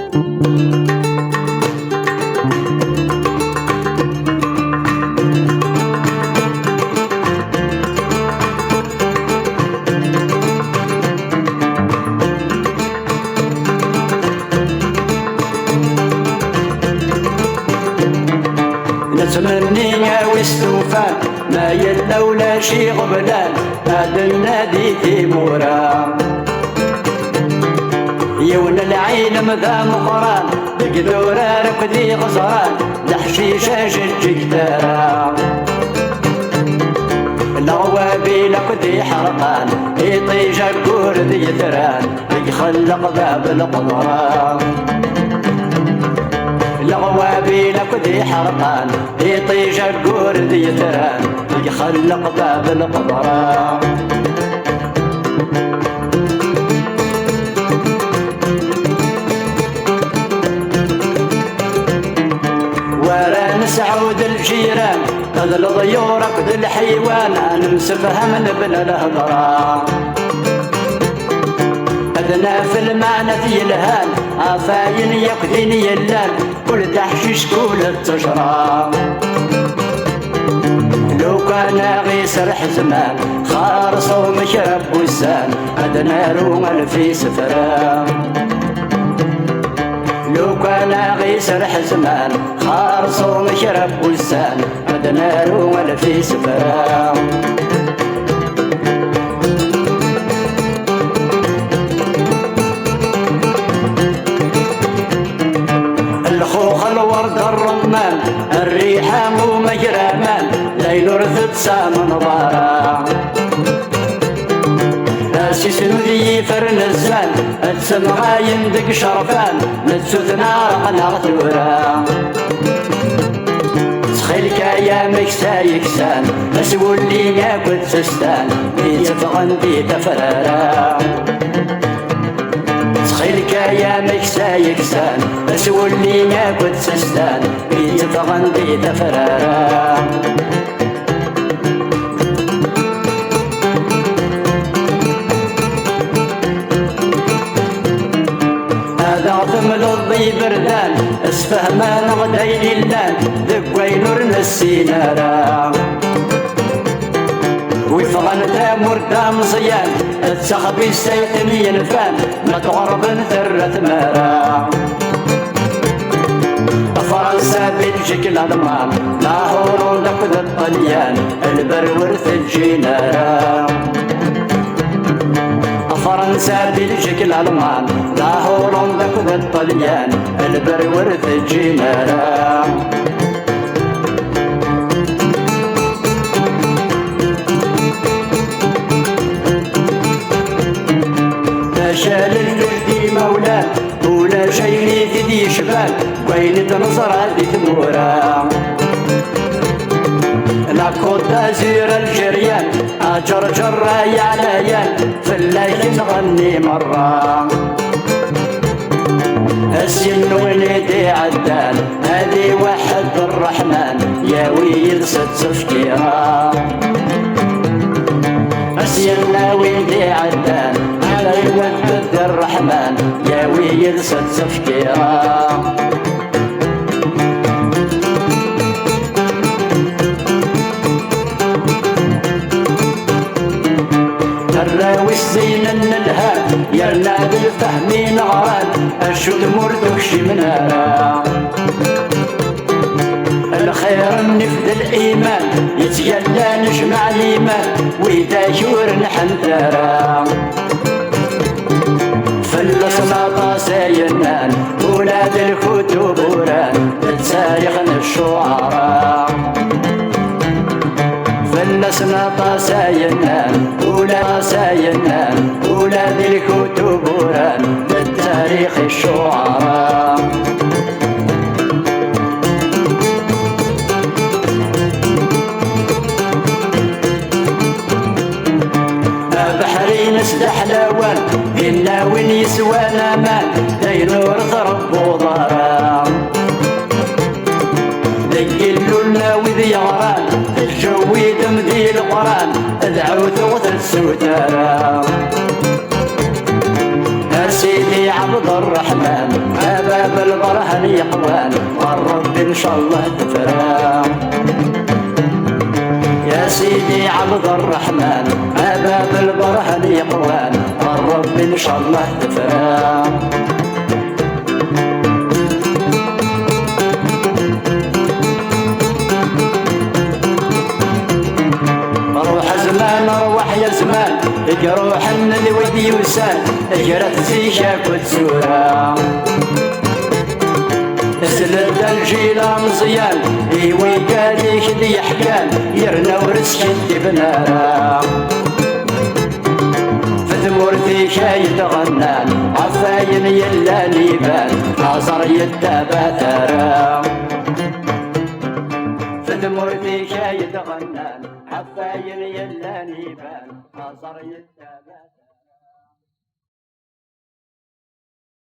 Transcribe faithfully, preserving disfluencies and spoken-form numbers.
Nettmenni a wi stufan, ma yella ulac iɣeblan, ad nnadi timura. Yiwen lɛilem d ameqqran, deg idurar akked iɣeẓran, d aḥcic ajeǧǧig tara. Leɣwabil akked iḥerqan, iṭij aggur d yetran, deg xelleq bab lqedra. Leɣwabil akked iḥerqan, iṭij aggur d yetran, deg xelleq bab lqedra. Wara nesɛud lǧiran, d leḍyur akked lḥiwan, nemsefham nebna lhedra. Ad naf lmeɛnat yelhan, ɣef ayen yakk din yellan, kul taḥcict kul d ttejra. Lukan aɣ-iserreḥ zzman, xerṣum kra n wussan, ad naru alef isefra. Lukan aɣ-iserreḥ zzman, xerṣum kra n wussan, ad naru alef isefra. Lxux, lwerd, ṛṛemman, rriḥa, umagraman, d ayen ur tettamneḍ ara. Asisnu d yifer n zzan, ttemɣayen deg icerfan, nettut neɛreq neɣ tura. Ttxil-k ay ameksa yeksan, aswulli akk d testan, mi tteffɣen di tafrara. Ttxil-k ay ameksa yeksan, aswulli akk d testan, mi tteffɣen di tafrara. Ad aɣ-temleḍ d iberdan, sfehman-aɣ-d ayen illan deg wayen ur nessin ara. Wifɣen tamurt d ameẓyan, d taxbizt ay ten-yenfan, ma tɣerben terra tmara. Fransa, Belgique, Lalman, la Hollande akked Ṭṭalyan, lberwer teǧǧin ara. Fransa, Belgique, Lalman, la Hollande akked Ṭṭalyan, lberwer teǧǧin ara. Aca lelluj d imawlan, ulac ayen i t-id-yecban, deg wayen i d-neẓra di tmura. La Côte d'Azur algérienne, aǧerǧer ay ɛlayan, fell-ak i nɣenni merra. Asyennu win i d-iɛeddan, ad iweḥḥed Ṛṛeḥman, yawi yid-s ttefkira. Asyennu win d-iɛeddan, ad iweḥḥed Ṛṛeḥman, yawi yid-s ttefkira. Arraw-is zeynen lhan, yerna d lfahem i neɣran, acu tmurt ur kcimen ara. Lxir nnif d liman, yettgalla nejmeɛ liman, widak ur nḥent ara. Fell-asen aṭas ay nnan, ula d lkutub uran, d tarix n ccuɛara. Fell-asen aṭas ay nnan, ula aṭas ay nnan, ula d lkutub uran, d tarix n ccuɛara. Abeḥri-ines d aḥlawan, dinna win yeswan aman, d ayen ur tṛebbuḍ ara. Deg Illu n wid yeɣran, teǧǧewwidem di Leqran, dɛut ur tessut ara. A Sidi Ɛebderreḥman, a baba Lberhan yeqwan, ɣer Rebbi ncallah tefra. Ya Sidi Ɛebd Ṛṛeḥman, a bab lberhan yeqwan, ɣer Rebbi ncallah tefra. Ruḥ a zman, ruḥ ya zman, i iruḥen d wid yusan, grat zik akked tura. Sel-d a lǧil ameẓyan, i wigad i k-d-yeḥkan, yerna ur skiddiben ara. F tmurt-ik ay d-ɣennan, ɣef wayen yellan iban, aẓar yettabat ara. F tmurt-ik ay d-ɣennan, ɣef wayen yellan iban, aẓar yettabat.